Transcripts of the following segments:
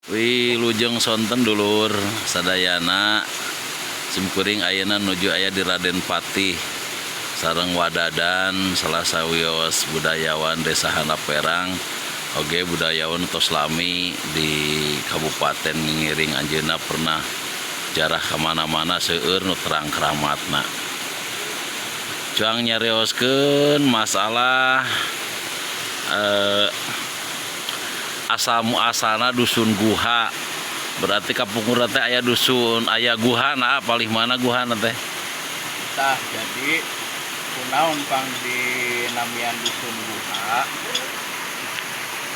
Wilujeng sonten, dulur sadayana. Simkuring ayeuna nuju aya di Raden Patih sareng Wa Dadan, salah sawios budayawan Desa Handapherang, oge budayawan tos lami di kabupaten ngiring. Anjeunna pernah jarah kamana-mana, seueur nu terang keramatna. Cuang nyarioskeun masalah asal muasalna dusun Guha. Berarti kapungkur teh aya dusun, aya guha. Nah, palih mana guhana teh? Tah, jadi kunaon pang di namian dusun Guha?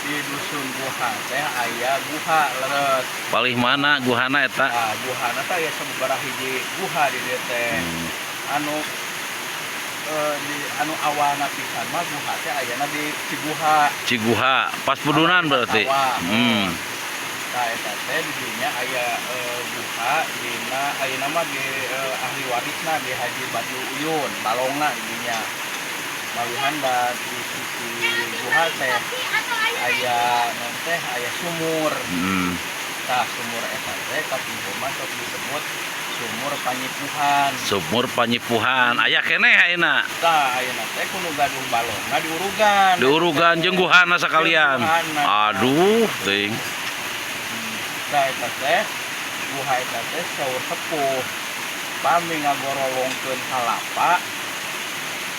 Di dusun Guha teh aya guha leres. Palih mana guhana eta? Nah, guhana teh aya sababaraha hiji guha di dieu teh. Anu di anu awalna pisan mah guha teh ayana di Ciguha. Ciguha pas Pudunan berarti. Sawah. Tah, eta teh di dinya aya guha dina ayeuna mah di ahli warisna di Haji Badul Uyun, balongna di dinya. Malihan da di sisi guha teh aya naon teh, aya sumur. Tah, sumur eta teh kapungkur mah sok disebut sumur Panyipuhan. Sumur Panyipuhan aya keneh ayeuna? Tah, ayeuna teh ku nu gaduh balongna diurugan. Diurugan jeung guhana sekalian? Jeung guhana. Aduh, teuing. Tah, eta teh guha eta teh saur sepuh pami ngagorolongkeun kalapa,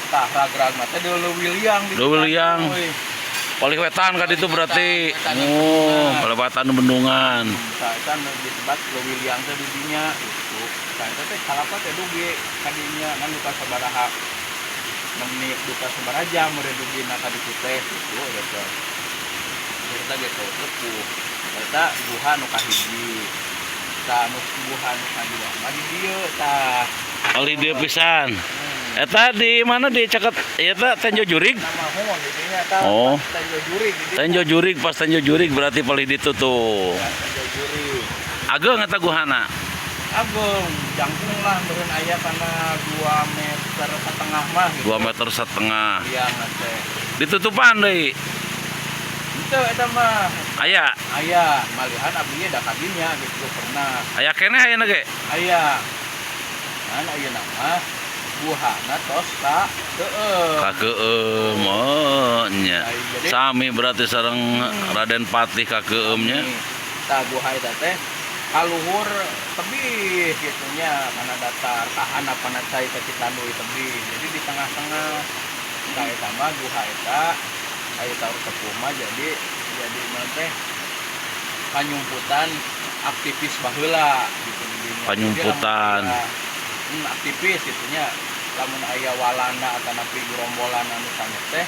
tah, ragragna teh leuwih liang di Leuwih liang. Euy. Palih wetan ka ditu berarti? Wetan, Oh, bendungan. Palih wetan bendungan. Tah, eta nu disebat leuwih liang teh di dinya gitu. Tah, eta teh kalapa teh dugi ka dinya, ngan duka sabaraha menit, duka sabaraha jam meureun dugina ka ditu teh gitu eta teh. Eta ge saur sepuh. Eta guha nu kahiji. Tah, nu guha nu kadua mah di dieu tah. Palih dieu pisan. Eta di mana, di caket eta Tenjo Jurig? Nama hongon di dinya tah. Oh. Tenjo Jurig di dinya. Tenjo Jurig, pas Tenjo Jurig berarti palih ditu tuh. Ya, Tenjo Jurig. Ageng eta guhana? Ageung, jangkung lah meureun, aya kana 2 meter setengah mah gitu. 2 meter setengah. Iya teh. Ditutupan deui? Henteu eta mah. Aya? Aya, malihan abdi da kadinya gitu pernah. Aya keneh ayeuna ge? Aya. Kan ayeuna mah guhana tos ka keueum. Kakeueum, oh nya. Jadi Sami berarti sareng Raden Patih, kakeueum nya. Tah, guha eta teh kaluhur tebih gitu nya, karena datar kahanapana cai ka Citanduy tebih. Jadi di tengah-tengah. Tah, eta mah guha eta aya saur sepuh mah jadi mah teh panyumputan aktivis baheula gitu di dinya. Jadi lamun Panyumputan. aya, aktivis gitu nya, lamun aya Walanda atanapi gerombolan anu sanes teh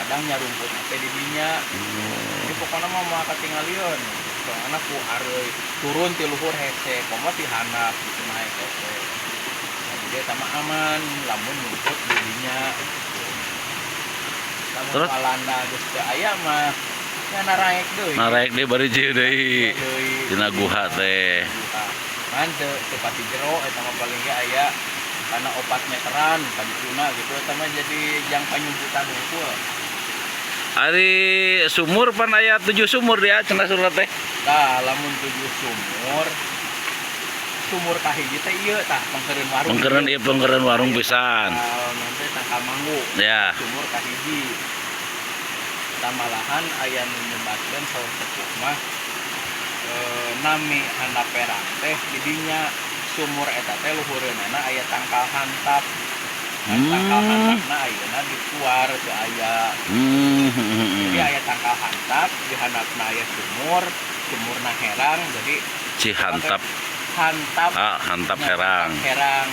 kadang nyarumput teh di dinya. Jadi pokoknya mah moal katingalieun. Soalna ku areuy turun ti luhur hese, komo ti handap gitu naek hese. Nah, jadi eta mah aman lamun nyumput di dinya gitu. Lamun Terus? Walanda geus teu aya mah ya naraek deui. Naraek deui bari jieu deui. Deui. Dina guha teh. Guha. Ngan teu pati jero eta mah, paling ge aya kana 4 meteran ka dituna gitu. Eta mah jadi jang panyumputan hungkul. Ari sumur pan aya 7 sumur dia cenah surat teh. Tah, lamun 7 sumur, sumur kahiji teh ieu tah, pengkeureun warung. Pengkeureun ieu, pengkeureun warung pisan. Nanti tangkal manggu. Sumur kahiji. Tah, malahan aya nu nyebatkeun saur sepuh mah nami Handapherang teh di dinya, sumur eta teh luhureunana aya tangkal hantap. Tangkal hantapna ayeuna dituar, teu aya. Jadi aya tangkal hantap, di handapna aya sumur, sumurna herang, jadi Cihantap. Hantap. Ah, Hantap herang. Herang.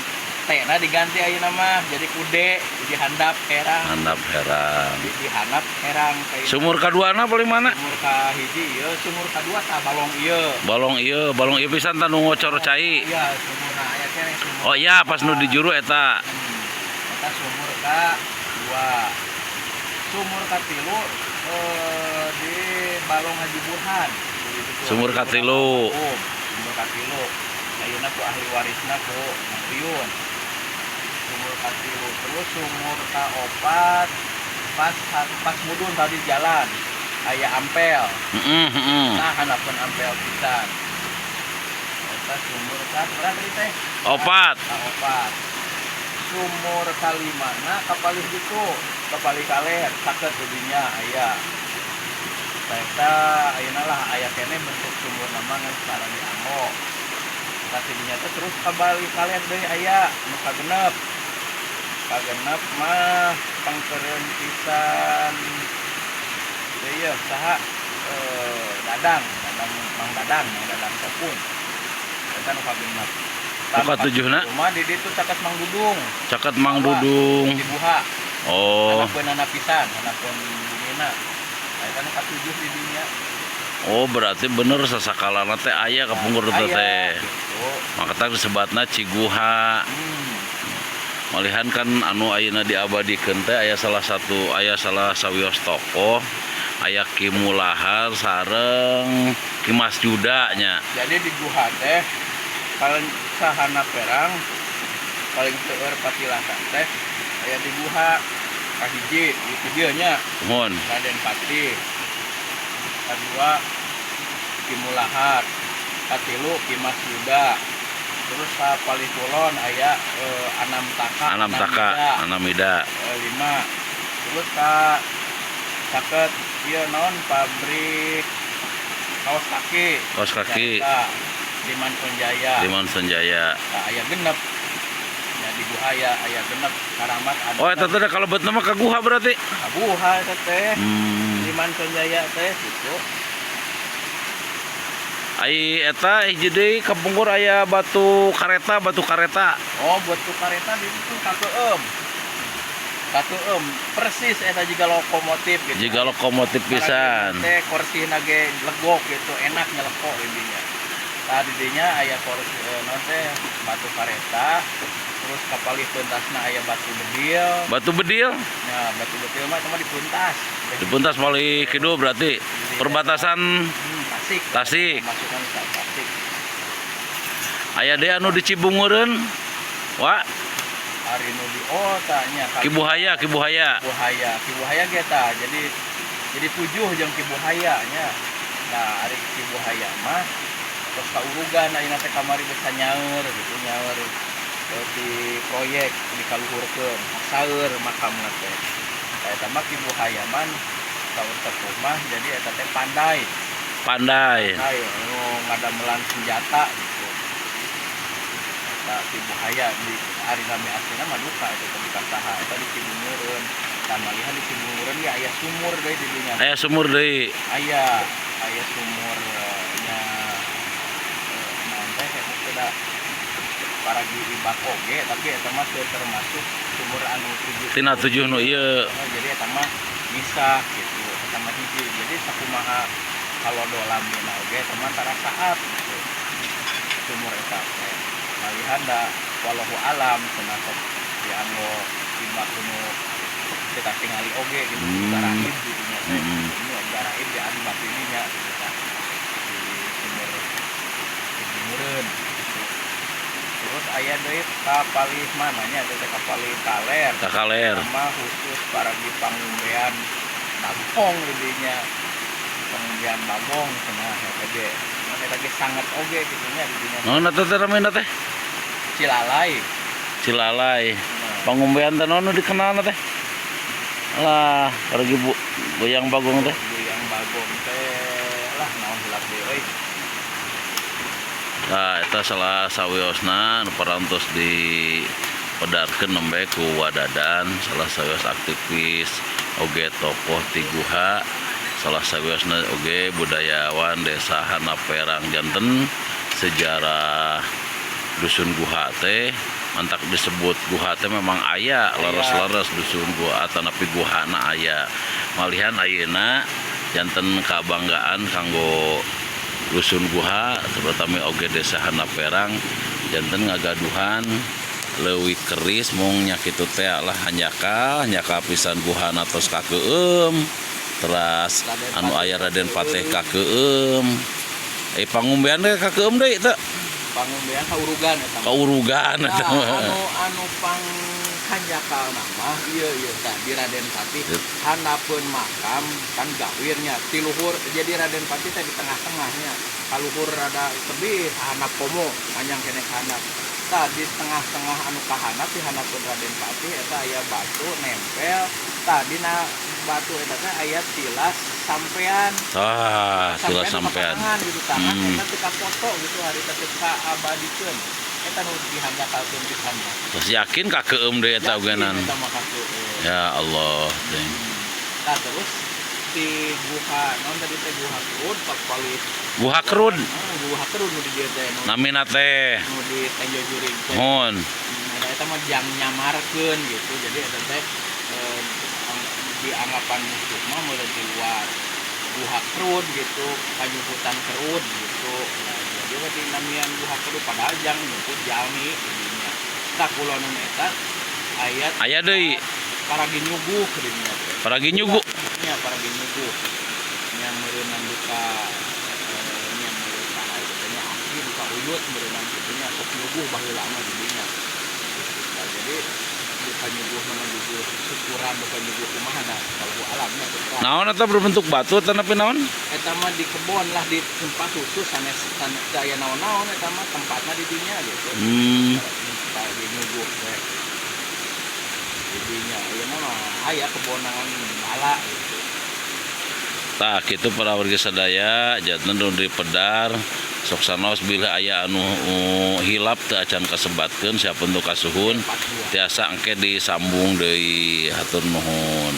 T-na diganti ayeuna mah jadi kude, jadi Handap herang. Handap herang. Di handap herang kayak Sumur kaduana paling mana? Sumur ka hiji ieu, sumur kadua tah balong ieu. Balong ieu, balong ieu pisan tah nu ngocor cai. Iya, sumurna aya keneh sumur. Oh iya, pas nu di juru eta. Eta sumur ka dua. Sumur katilu di Balong Haji Burhan. Di situ Sumur Haji katilu. Burhan almarhum. Sumur katilu. Ayeuna ku ahli warisna ku Mang Piun. Sumur katilu, terus sumur kaopat pas pas mudun tadi jalan. Aya ampel. Heeh, heeh. Nah, handapeun ampel pisan. Eta sumur sabaraha tadi teh? Opat. Opat. Sumur kalimana kapalih gitu, kapalih kaler, caket didinya aya. Eta ayeuna lah aya keneh bentuk sumur nama ngan sekarang dianggo. Tah, didinya teh terus kabali kaler deui aya nu kagenep. Kagenep mah pangkeureun pisan deui ieu saha, Dadang, Dadang Mang Dadang, Mang Dadang Sopun. Eta nu kagenep. Nu katujuhna? Mah di ditu caket Mang Dudung. Caket Mang Dudung. Di Buha. Oh. Handapeunana pisan, handapeun bumina. Nah, eta nu katujuh di dinya. Oh, berarti bener sasakalana teh aya kapungkur teh Aya, teh. gitu. Maka disebatna Ciguha. Malihan kan anu ayeuna diabadikeun teh aya salah satu, aya salah sawios tokoh, aya Ki Mulahar sareng Ki Mas Juda nya. Jadi di Guha teh paling sahana perang paling seueur patilasan teh aya di Guha. Kahiji itu dieu nya. Mohon. Raden Patih, kedua Ki Mulahar, katilu Ki Mas Yuda, terus ka palih kulon aya Anam Taka. Anam Taka, Anamida. Lima. Terus ka caket ieu naon, pabrik kaos kaki. Kaos kaki. Nyata, Liman Sonjaya. Liman Sonjaya. Nah, aya genep ya di Guha ya, aya genep karamat ada. Oh, eta teh kalebetna mah ka guha berarti. Ka Guha eta teh. Liman Sonjaya teh gitu. Ai eta hiji deui kapungkur aya batu kareta, batu kareta. Oh, batu kareta di itu kakeueum. Kakeueum persis eta jiga lokomotif gitu. Jiga lokomotif pisan. Teh korsina ge legok gitu, enak nyelekok intinya. Tah, di dinya aya kursi naon teh, batu kareta, terus kapalih pentasna aya batu bedil. Batu bedil? Nah, batu bedil mah cuma di puntas. Di puntas paling kidul berarti perbatasan. Tasik. Tasik. Masukan ke Tasik. Aya deui anu di Cibungureun. Wa, Ari nu di, oh, tanya. Ki Buhaya, Ki Buhaya. Buhaya, Ki Buhaya ge tah. Jadi tujuh jeung Ki Buhaya nya. Nah, ari Ki Buhaya mah terus kaurugan ayeuna teh kamari bisa nyaeur gitu, nyaeur di proyek dikaluhurkeun, saeur makamna teh. Tah, eta mah Ki Buhaya man saur sepuh mah jadi eta teh pandai. Pandai. Pandai anu ngadamelan senjata gitu. Eta Ki Buhaya di ari nami aslina mah duka eta teh di saha eta di Cibungureun. Tah, malihan di Cibungureun ge aya sumur deui di dinya. Aya sumur deui. Aya, aya sumur nya, naon teh eta teh da paragi ibak oge, tapi eta mah teu termasuk sumur anu tujuh. Tina tujuh nu ieu. Oh, jadi eta mah bisa gitu, eta mah hiji. Jadi sakumaha kalau dolamina oge eta mah tara saat gitu. Sumur eta teh. Malihan da wallahu alam cenah sok dianggo ibak nu kita tingali oge gitu, garaib gitu nya teh. Ini garaib di anu batu nya gitu tah. Di sumur Cibungureun gitu. Terus aya deui kapalih mananya teh kapalih kaler. Ka kaler. Sama khusus paragi pangumbean bagong didinya. Pangumbean bagong cenah eta ge. Mun eta ge sangat oge gitu nya didinya. Naon eta teh namina teh? Cilalai. Cilalai. Nah. Pangumbean teh naon nu dikenalna teh? Lah, paragi bu goyang bagong teh. Goyang bagong teh lah naon hilap deui euy. Nah, eta salah sawiosna nu parantos dipedarkeun nembe ku Wadadan, salah sawios aktivis oge tokoh ti Guha, salah sawiosna oge budayawan desa Handaperang. Janten sejarah dusun Guha teh mantak disebut Guha teh memang aya leres-leres dusun Guha atanapi guhana aya. Malihan ayeuna janten kabanggaan kanggo dusun Guha, terutama oge desa Handaperang, janten ngagaduhan leuwih keris mung nya kitu teh lah, hanjakal hanjakal pisan. Guhana tos kakeueum, teras anu aya Raden Pateh kakeueum, pangumbean teh kakeueum deui teh. Pangumbean kaurugan eta mah. Kaurugan eta Nah, mah. Anu anu pang Hanjakalna mah ieu ieu tah di Raden Patih handapeun makam kan gawirnya ti luhur, jadi Raden Patih teh di tengah-tengahnya, kaluhur rada tebih, handap komo panjang keneh ka handap. Tah, di tengah-tengah anu kahandap, di handapeun Raden Patih eta aya batu nempel. Tah, dina batu eta teh aya tilas sampean. Ah, tilas sampean. Tangan gitu, tangan eta teu kafoto gitu, harita teu kaabadikeun. Eta nu dihanjakalkeun pisan mah. Terus yakin kakeum deui eta ogenan. Yakin eta mah kakeum. Ya Allah teh. Tah, terus di guha naon tadi teh, Guha Kerud pak palih. Guha Kerud. Ah, Guha Kerud nu di dieu teh, nu Namina teh. nu di Tenjo Jurig teh. Mohon. Nah, eta mah jang nyamarkeun gitu. Jadi eta teh dianggapan musuh mah meureun di luar Guha Kerud gitu, panyuhutan kerud gitu. Nah, jadi we dinamian Guha Kerud, padahal jang nyumput jalmi didinya. Tah, kulonan eta aya Aya deui. Paragi nyuguh didinya teh. Paragi nyuguh. Nya, paragi nyuguh. Nya meureunan duka nya meureun saha itu teh nya, aki duka uyut meureunan kitu nya, sok nyuguh baheula mah didinya. Gitu. Nah, jadi duka nyuguh nama nyuguh syukuran, duka nyuguh kumaha da kalau alamnya teu terang. Naon eta, berbentuk batu atau nepi naon? Eta mah di kebon lah, di tempat khusus sanes sanes teu aya naon-naon, eta mah tempatna di dinya gitu. Paragi nyuguh teh. Di dinya ayeuna mah aya kebonangan bala gitu. Tah, kitu para warga sadaya, janten nu di pedar sok sanaos bila aya anu hilap teu acan kasebatkeun, siapa untuk kasuhun Empat dua. Tiasa engke disambung deui. Hatur nuhun.